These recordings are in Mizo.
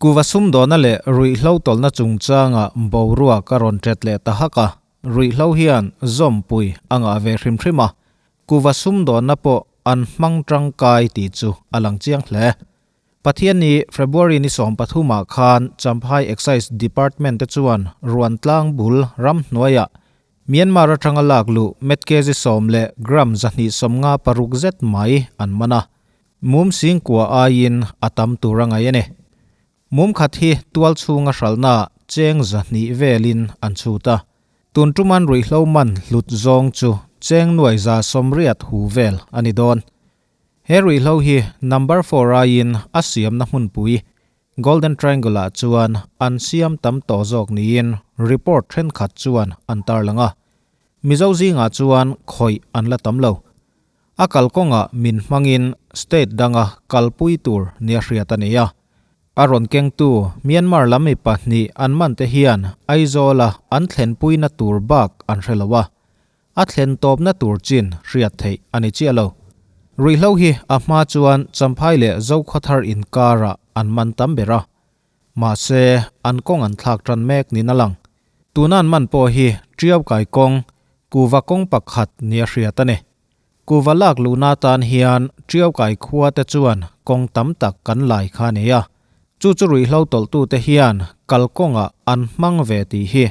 Kuva sumdawna leh ruihhlo tawlhna chungchanga boruak a rawn ṭet leh ta hak a, ruihhlo hian zawmpui a ngah ve hrim hrim a, kuva sumdawnna pawh an hmang tangkai tih chu a lang chiang hle. Pathianni February ni 13 ah khan Champhai Excise Department te chuan Ruantlang bul ramhnuaiah Myanmar atanga lak luh met kg sawm leh gram 256 zet mai an man a, mum singkua aiin a tam tur a ngaih a ni. Mum khat hi tual chhunga hralhnaah cheng 200 velin an chhut a, tun tuman ruihhlo man hlut zawng chu cheng nuai 180 hu vel a ni dawn. He ruihhlo hi number 4 aiin a siamna hmunpui Golden Triangle ah chuan an siam tam tawh zawk niin report thenkhat chuan an tarlang a. Mizo zingah chuan khawih an la tam lo. A kalkawngah min hmangin state danga kalpui tur nia hriat a ni a. A rawn kengtu Myanmar lam mi pahnih an man te hian Aizawla an thlenpuina tur bak an hre lo a. A thlen tawpna tur chin hriat theih a ni chiah lo. Ruihhlo hi a hma chuan Champhai leh Zokhawthar inkarah an man tam ber a. Mahse, an kawng an thlak tan mek niin a lang. Tuna an man pawh hi Tiau kai kawng, kuva kawng pakhat nia hriat a ni. Kuva lak luhna atan hian Tiau kai khua te chuan kawng tam tak kan lai kha a ni a. Chu chu ruihhlo tawlhtute hian kalkawngah an hmang ve tih hi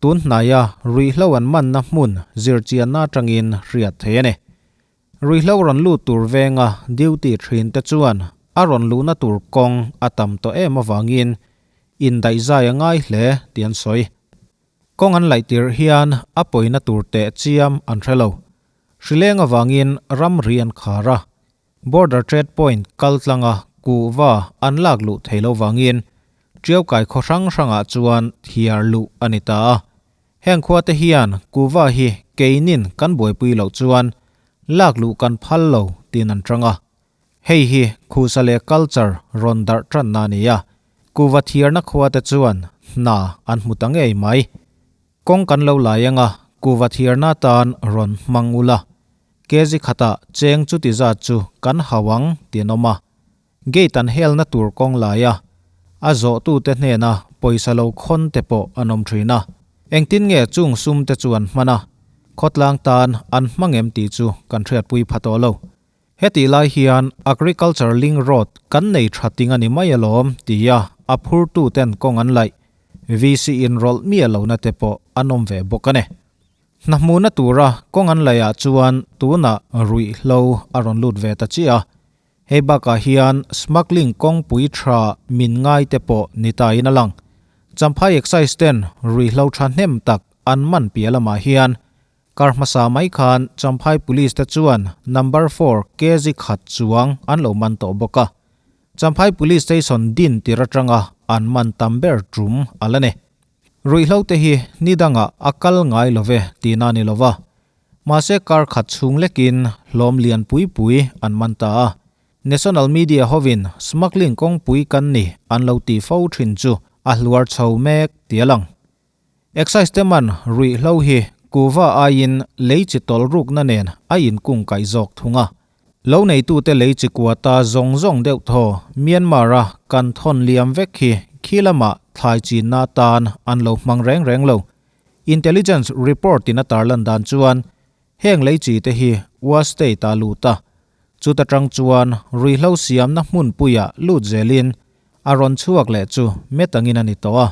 tun hnaia ruihhlo an manna hmun zirchianna atangin hriat theih a ni. Ruihhlo rawn lut tur venga duty thin te chuan a rawn luhna tur kawng a tam tawh em avangin indaihzai a ngai hle tih an sawi. Kawng an laih tirh hian a pawina tur teh chiam an hre lo. Hrileng avangin ramri an khar a, Border Trade Point kal tlanga kuhva an lak luh thei lo vangin Tiau kai khaw hrang hrangah chuan thiar luh a ni ta a. Heng khua te hian kuhva hi keinin kan buaipui loh chuan lak luh kan phal lo tiin an tang a. Hei hi khusa leh culture rawn darh tanna a ni a, kuhva thiarna khua te chuan hna an hmu ta ngei mai. Kawng kan lo lai anga kuhva thiarna atan rawn hmang ula, kg khatah cheng chuti zat chu kan hau ang tih an awm a. Gate an helna tur kawng laia a zawhtute hnena pawisa lo khawn te pawh an awm thin a. Engtin nge chung sum te chu an hman a, khawtlang tan an hmang em tih chu kan hriatpui pha tawh lo. Hetih lai hian Agriculture Link Road kan nei tha ting a ni mai alawm tia a phurtuten kawng an laih VC inrawlh miah lohna te pawh an awm ve bawk a ni. Hna hmuhna tura kawng an laihah chuan tunah ruihhlo a rawn lut ve ta chiah a, hei bakah hian smuggling kawngpui tha min ngai te pawh ni tain a lang. Champhai Excise ten ruihhlo thahnem tak an man piah lamah hian kar hmasa mai khan Champhai Police te chuan number 4 kg khat chuang an lo man tawh bawk a. Champhai Police Station din tir atanga an man tam ber tum a la ni. Ruihhlo te hi ni dangah a kal ngai lo ve tihna a ni lo va, mahse kar khat chhung lekin hlawm lian pui pui an man ta a. National media hovin smuggling kawngpui kan ni an lo ti fo thin chu a hluar chho mek tih a lang. Excise te man ruihhlo hi kuhva aiin lei chi tawlh rukna nen a inkung kaih zawk thung a. Lo neitute lei chi kua ta zawng zawng deuh thaw Myanmar-a kan thawn liam vek hi khi lamah thlai chinna atan an lo hmang reng reng lo. Intelligence report-in a tarlan dan chuan heng lei chi te hi Wa State-a lut a, chuta tang chuan ruihhlo siamna hmunpuiah lut zelin a rawn chhuak leh chu metangin a ni tawh a.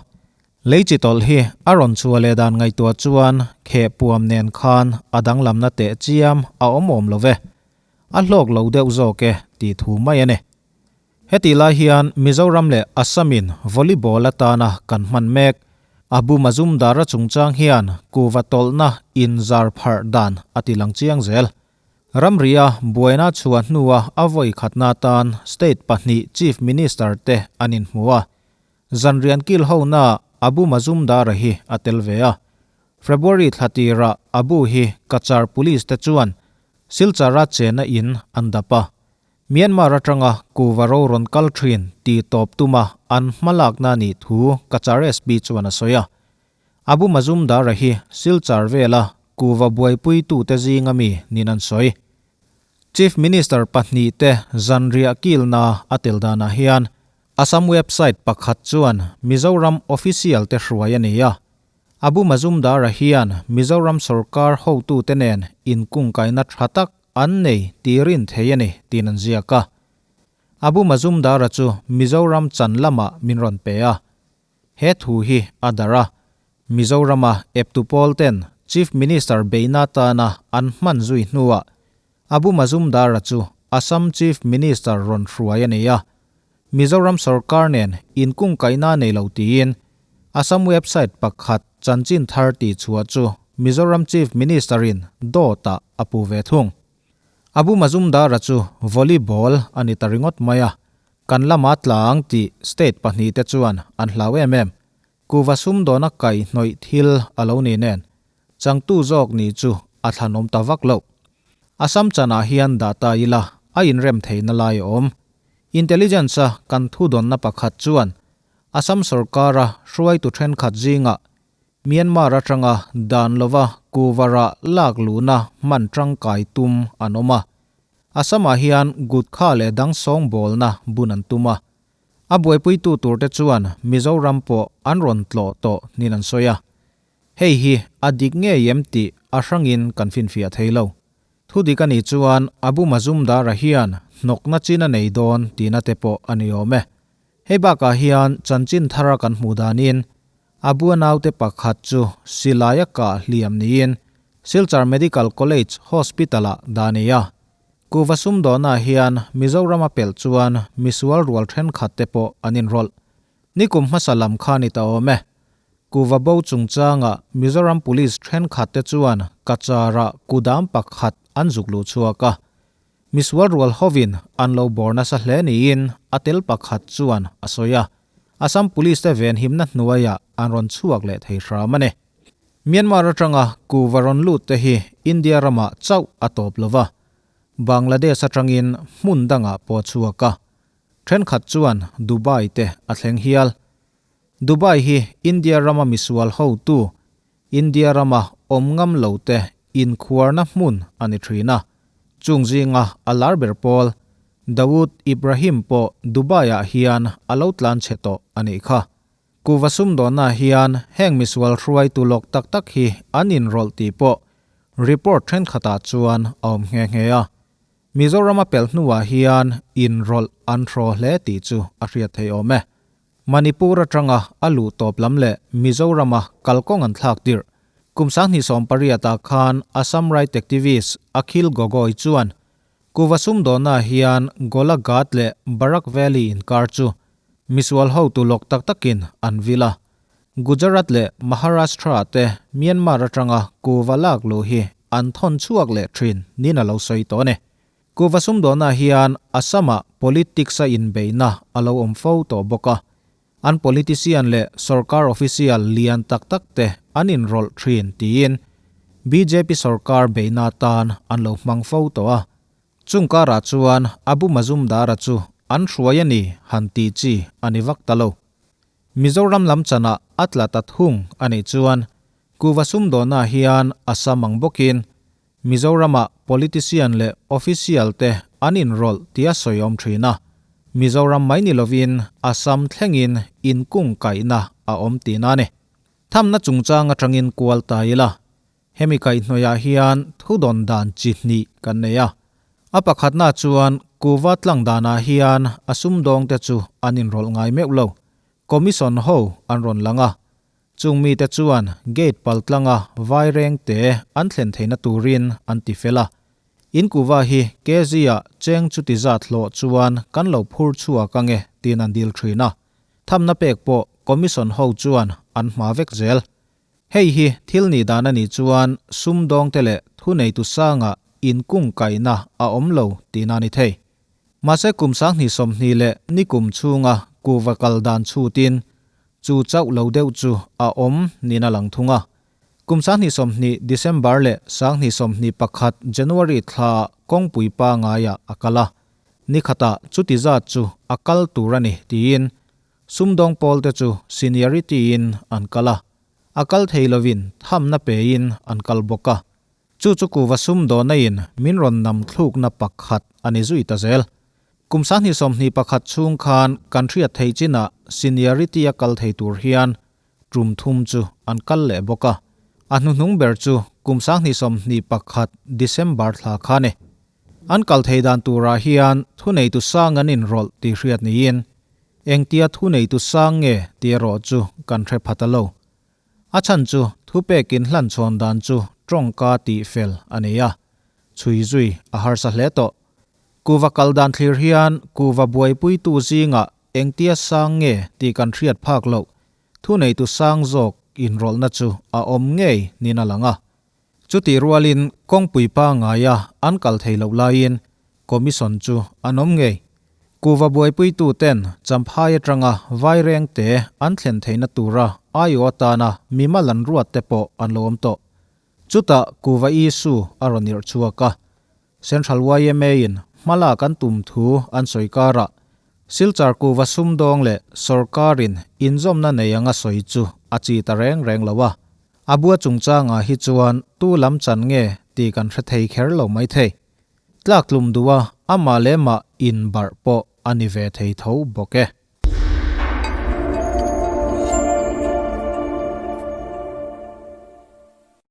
Lei chi tawlh hi a rawn chhuah leh dan ngaihtuah chuan kheh puam nen khan a danglamna teh chiam a awm awm lo ve. A hlawk lo deuh zawk e tih thu mai a ni. Hetih lai hian Mizoram leh Assam-in volleyball atana kan hman mek. Abu Mazumdar-a chungchang hian kuhva tawlhna inzar pharh dan a ti lang chiang zel. Ramria buaina chhuah hnua a vawi khatna atan state pahnih chief minister te an inhmu a. Zanrian kil hona Abu Mazumdar-a hi a tel ve a. February thla tirah Abu hi Cachar Police te chuan Silchar-a chena in an dap a. Myanmar atanga kuhva ro rawn kal thin tih tawp tuma an hmalakna a nih thu Cachar SP chuan a sawi a. Abu Mazumdar-a hi Silchar vela kuhva buaipuitute zinga mi niin an sawi. Chief Minister pahnih te zanriah kilna a tel danah hian. Assam website pakhat chuan Mizoram official te hruai a ni a, Abu Mazumdar-a hian Mizoram sorkar hotute nen inkungkaina tha tak an nei tih rin thei a ni tiin an ziak a. Abu Mazumdar-a chu Mizoram chan lamah min rawn pe a. He thu hi a darh a, Mizorama eptu pawl ten Chief Minister beihna atana an hman zui hnuah Abu Mazumdar-a chu Assam Chief Minister rawn hruai a ni a, Mizoram sorkar nen inkungkaihna nei lo tiin Assam website pakhat chanchin thar tih chhuah chu Mizoram Chief Minister-in dawtah a pu ve thung. Abu Mazumdar-a chu volleyball a ni ta ringawt mai a, kan lama tla ang tih state pahnihte chuan an hlau em em. Kuva sumdawna kaihhnawih thil a lo ni nen, changtu zawk nih chu a thlanawm ta vak lo. Assam chanah hian dah ta ila a inrem theihna lai a awm. Intelligence-a kan thudawnna pakhat chuan Assam sorkara hruaitu thenkhat zingah Myanmar atanga dan lova kuva rah lak luhna hman tangkai tum an awm a. Assam-ah hian gutkha leh dang sawngbawlna bun an tum a. A buaipuitu turte chuan Mizoram pawh an rawn tlawh tawh niin an sawi a. Hei hi a dik ngei em tih a hrangin kan finfiah thei lo. Thu dik a nih chuan Abu Mazumdar-a hian hnawkna chin a nei dawn tihna te pawh a ni awm e. Hei bakah hian chanchin thara kan hmuh danin Abu a naute pakhat chu silai a kah hliam niin Silchar Medical College Hospital-ah dah a ni a. Kuva sumdawnah hian Mizoram a pelh chuan misual rual thenkhat te pawh an inrawlh. Nikum hmasa lam kha ni ta awm e. Kuva bo chungchangah Mizoram Police thenkhat te chuan Kachar-ah kudam pakhat an zuk luh chhuak a. Misual rual hovin an lo bawr nasa hle niin a tel pakhat chuan a sawi a. Assam Police te venhimna hnuaiah an rawn chhuak leh thei hram a ni. Myanmar atanga kuva rawn lut te hi India ramah chauh a tawp lo va, Bangladesh atangin hmun dangah pawh a chhuak a, thenkhat chuan Dubai te a thleng hial. Dubai hi India rama misual hotu, India rama awm ngam lo te inkhuarna hmun a ni thin a, chung zinga a lar ber pawl Dawood Ibrahim pawh Dubai-ah hian a lo tlan chhe tawh a nih kha. Kuva sumdawnna hian heng misual hruaitu lawk tak tak hi an inrawlh tih pawh report thenkhatah chuan a awm nghe nghe a. Mizoram a pelh hnuah hian inrawlh an hraw hle tih chu a hriat theih awm e. Manipur atanga a luh tawp lam leh Mizorama kalkawng an thlak tirh kum 2018 ah khan Assam Right Activist Akhil Gogoi chuan Kuva sumdawnna hian Golaghat leh Barak Valley inkar chu misual hotu lawk tak takin an vil a. Gujarat leh Maharashtra te Myanmar atanga kuva lak luh hi an thawn chhuak leh thin niin a lo sawi tawh a ni. Kuva sumdawnna hian Assam-ah politics-a inbeihna a lo awm fo tawh bawk a. An politician leh sorkar official lian tak tak te an inrawlh thin tiin bjp sorkar beihna atan an lo hmang fo tawh a. Chung karah chuan Abu Mazumdar-a chu an hruai a ni han tih chi a ni vak ta lo. Mizoram lam chanah a tla ta thung a nih chuan kuva sumdawnna hian Assam ang bawkin Mizoramah politician leh official te an inrawlh tia sawi awm thin a, Mizoram mai ni lovin Assam thlengin inkungkaihna a awm tihna a ni. Thamna chungchang atangin kual ta ila, hemi kaihhnawihah hian thudawn dan chi hnih kan nei a. A pakhatna chuan kuva tlang danah hian a sumdawngte chu an inrawlh ngai meuh lo, Commission ho an rawn lang a, Chung mite chuan gate pal tlanga vai reng te an thlen theihna turin an ti fel a. In kuva hi KZ-ah cheng chuti zat hlawh chuan kan lo phur chhuak ange tiin an dil thin a. Thamna pek pawh Commission ho chuan an hma vek zel. Hei hi thil nih dan a nih chuan sumdawngte leh thuneitu sangah inkungkaihna a awm lo tihna a ni thei. Mahse kum 2020 leh nikum chhunga kuva kal dan chhutin Chu chauh lo deuh chu a awm niin a lang thung a. Kum 2020 December leh 2021 January thla kawngpui pangaiah a kal a. Ni khatah chuti zat chu a kal tur a ni tiin sumdawng pawlte chu seniority-in an kal a. A kal thei lovin thamna pein an kal bawk a. Chu chu kuva sumdawna in min rawn nam thlukna pakhat a ni zui ta zel. Kum 2021 chhung khan kan hriat theih chinah seniority a kal thei tur hian tum thum chu an kal leh bawk a. A hnuhnung ber chu kum 2021 December thla kha ni. An kal thei dan turah hian thuneitu sang an inrawlh tih hriat niin engtia thuneitu sang nge tih erawh chu kan hre pha ta lo. A chhan chu thupek inhlan chhawn dan chu tawngka tih fel a nei a, chhui zui a harsa hle tawh. Kuva kal dan thlir hian kuva buaipuitu zingah engtia sang nge tih kan hriat phak loh, thuneitu sang zawk inrawlhna chu a awm ngei niin a lang a. Chutih rualin kawngpui pangaia an kal thei loh laiin Commission chu an awm ngei. Kuva buaipuitu ten Champhai atanga Vairengte an thlen theihna tura aiawh atana mimal an ruat te pawh an lo awm tawh. Chutah kuva issue a rawn irh chhuak a. Central yma in hmalak an tum thu an sawi karah Silchar kuva sumdawng leh sawrkarin inzawmna nei anga sawi chu a chi ta reng reng lo a. A bua chungchangah hi chuan tu lam chan nge tih kan hre thei kher lo mai thei. Tlak tlum duh a, amah leh mah inbarh pawh a ni ve thei tho bawk e.